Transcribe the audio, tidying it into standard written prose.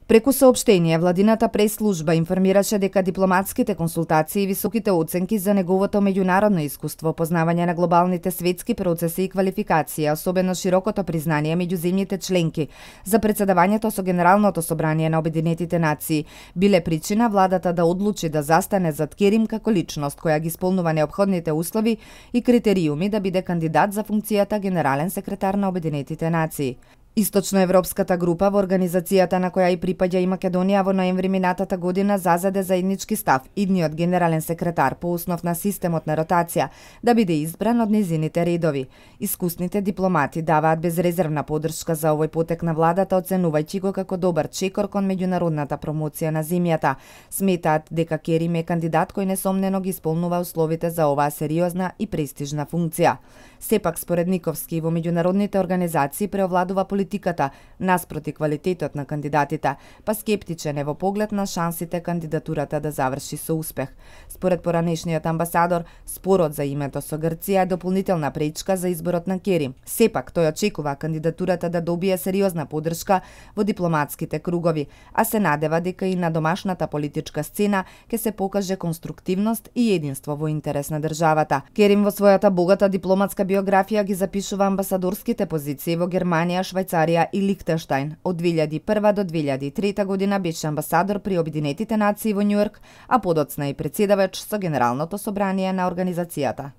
Преку соопштение, владината прес-служба информираше дека дипломатските консултации и високите оценки за неговото меѓународно искуство, познавање на глобалните светски процеси и квалификации, особено широкото признание меѓу земјите членки за председавањето со Генералното собрание на Обединетите нации, биле причина владата да одлучи да застане зад Керим како личност која ги исполнува неопходните услови и критериуми да биде кандидат за функцијата генерален секретар на Обединетите нации. Источноевропската група во организацијата на која и припаѓа и Македонија во ноември минатата година зазаде заеднички став идниот генерален секретар по основ на системот на ротација да биде избран од низините редови. Искусните дипломати даваат безрезервна поддршка за овој потек на владата, оценувајќи го како добар чекор кон меѓународната промоција на земјата. Сметаат дека Керим е кандидат кој несомнено ги исполнува условите за оваа сериозна и престижна функција. Сепак, според Никовски, во меѓународните организации преовладува политиката наспроти квалитетот на кандидатите, па скептичен е во поглед на шансите кандидатурата да заврши со успех. Според поранешниот амбасадор, спорот за името со Грција е дополнителна пречка за изборот на Керим. Сепак, тој очекува кандидатурата да добие сериозна поддршка во дипломатските кругови, а се надева дека и на домашната политичка сцена ќе се покаже конструктивност и единство во интерес на државата. Керим во својата богата дипломатска биографија ги запишува амбасадорските позиции во Германија, Швајцарија и Лихтенштајн. Од 2001 до 2003 година беше амбасадор при Обединетите нации во Њујорк, а подоцна и председавач со Генералното собрание на организацијата.